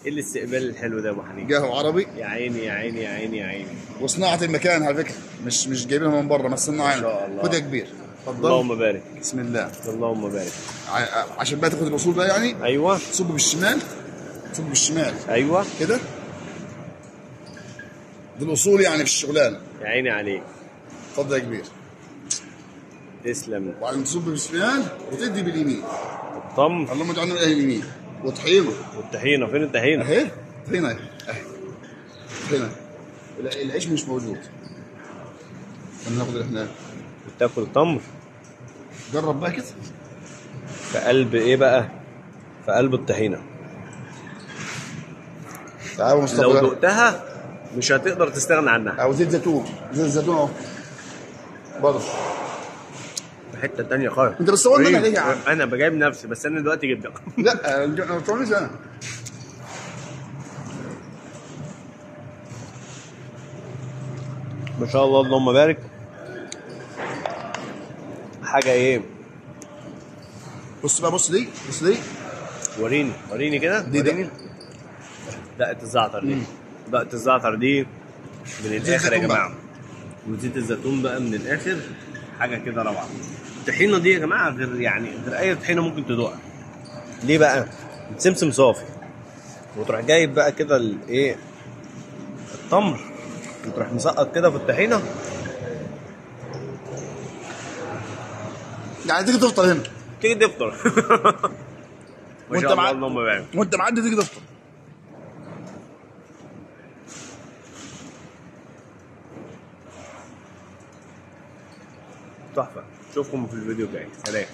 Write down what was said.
ايه الاستقبال الحلو ده يا ابو حنين؟ قهوة عربي. يا عيني يا عيني يا عيني يا عيني. وصناعة المكان على فكرة، مش جايبينها من بره، بس صناعة. ما شاء الله. خد يا كبير، اتفضل. اللهم بارك. بسم الله. اللهم بارك. عشان بقى تاخد الاصول بقى يعني. ايوه. تصب بالشمال، تصب بالشمال. ايوه كده. دي الاصول يعني في الشغلانة. يا عيني عليك. اتفضل يا كبير. تسلم. وبعدين تصب بالشمال وتدي باليمين. التمر. اللهم اجعلنا من اهل اليمين. وطحينه. والطحينه، فين الطحينه؟ اهي طحينه، اهي اهي طحينه. العيش مش موجود. هناخد احنا. وتاكل تمر. جرب بقى كده. في قلب ايه بقى؟ في قلب الطحينه. تعالوا مصطفى، لو دقتها مش هتقدر تستغنى عنها. او زيت زيتون، زيت زيتون اهو برضه. في حتة ثانية خالص. انت بتصور منها ليه يا عم؟ انا بجايب نفسي، بس انا دلوقتي جبتك. لا ما بتصورنيش انا. ما شاء الله اللهم بارك. حاجة ايه؟ بص بقى، بص دي، بص دي. وريني وريني كده، وريني دقة الزعتر دي. دقة الزعتر دي من الاخر يا جماعة. وزيت الزيتون بقى من الاخر، حاجة كده روعه. الطحينه دي يا جماعة غير يعني غير اي طحينه ممكن تدوقها. ليه بقى؟ سمسم صافي، وتروح جايب بقى كده الايه، التمر، وتروح مسقط كده في الطحينه. يعني تيجي تفطر هنا، تيجي تفطر. ما شاء الله اللهم بارك. وانت معدي تيجي تفطر. تحفة. اشوفكم في الفيديو الجاي. سلام.